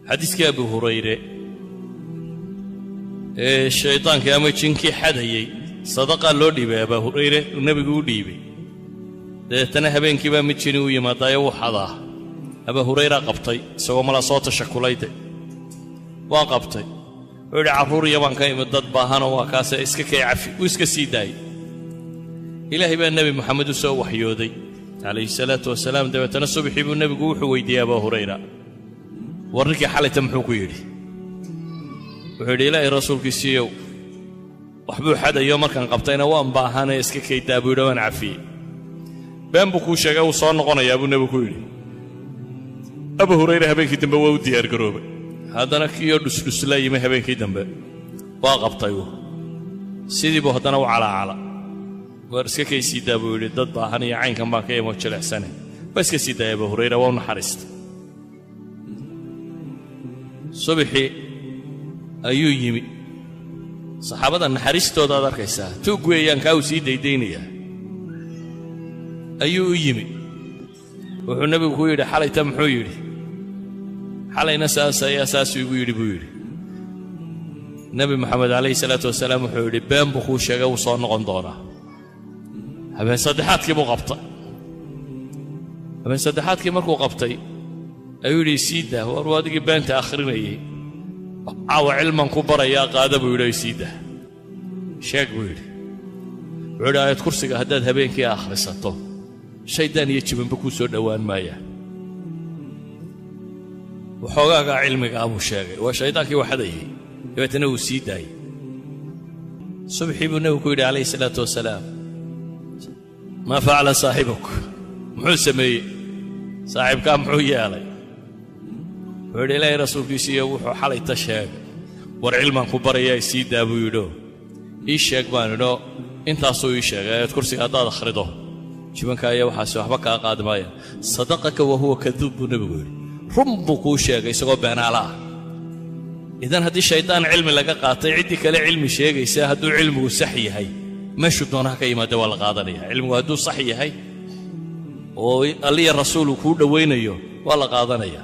Xadiiskii Abu Hurayre ee shaydaankii ama jinkii xadayey, sadaqaa loo dhiibay Abaa Hurayre, uu nebigu u dhiibay. Dabeetana habeenkii baa mid jini u yimaadaayo wuu xadaa. Abaa Hurayraa qabtay isagoo malaa soo tashakulayde, waa qabtay. Wuxuu yidhi, carruur iyo baan ka imid, dad baahanoo waa kaase, iska kay cafi. Wuu iska sii daayey. Ilaahay baa Nebi Moxamed u soo waxyooday calayhi salaatu wasalaam. Dabeetana subaxii buu nebigu wuxuu weydiiyey Abaa Hurayra, war ninkii xalayta muxuu ku yidhi? Wuxuu yidhi, Ilaahay rasuulkiisiiyow, waxbuu xadayo, markaan qabtayna waan baahanee iska kaydaa buu yidhi, waan cafiyey. Been buu kuu sheegay, wuu soo noqonayaa, buu nebigu ku yidhi. Abu Hurayra habeenkii dambe waa u diyaargaroobay. Haddana kiiyoo dhusdhusla yimi habeenkii dambe, waa qabtay. Uu sidii buu haddana u calaacala. Waar iska kay sii daa, buu yidhi, dad baahan iyo caynkan baan ka imo jilicsane. Waa iska sii daaya Abu Hurayra, waa u naxariistay. Subaxii ayuu yimi. Saxaabada naxariistooda aad arkaysaa, tuug weeyaan kaa uu sii daydaynayaa. Ayuu u yimi. Wuxuu nebigu ku yidhi, xalayta muxuu yidhi? Xalayna saas ayaa saasuu igu yidhi, buu yidhi. Nebi Moxamed calayhi salaatu wasalaam wuxuu yidhi, been buu kuu sheegay, wuu soo noqon doonaa. Habeen saddexaadkii buu qabtay. Habeen saddexaadkii markuu qabtay ayuu yidhi, sii daa, war uu adigii beenta akhrinayay, caawa cilman ku barayaa, qaada, buu yidhi, sii daa, sheeg, buu yidhi. Wuxuu yidhi, aayad kursiga haddaad habeenkii akhrisato, shaydaan iyo jibinba kuu soo dhowaan maayaan. Waxoogaagaa cilmiga ah buu sheegay, waa shaydaankii waxadayay. Dabeetana wuu sii daayey. Subxii buu nebigu ku yidhi calayhi salaatu wasalaam, maa facala saaxibuk? Muxuu sameeyey saaxiibkaa? Muxuu yeelay? Wuxuu yidhi, Ilaahay rasuulkiisiiyo, wuxuu xalayta sheegay. War cilmaan ku barayaa, sii daa, buu yidhio. Ii sheeg, baan idho. Intaasuu ii sheegay, ayaad kursiga haddaad akhrido, jibanka ayaa waxaasi waxba kaa qaadi maaya. Sadaqaka wa huwa kaduub, buu nebigu yidhi. Run buu kuu sheegay isagoo beenaala ah. Idan haddii shaydaan cilmi laga qaatay, ciddii kale cilmi sheegaysa, hadduu cilmigu sax yahay, meeshuu doonaha ka yimaada waa la qaadanaya. Cilmigu hadduu sax yahay oo alliya rasuul uu kuu dhowaynayo, waa la qaadanaya.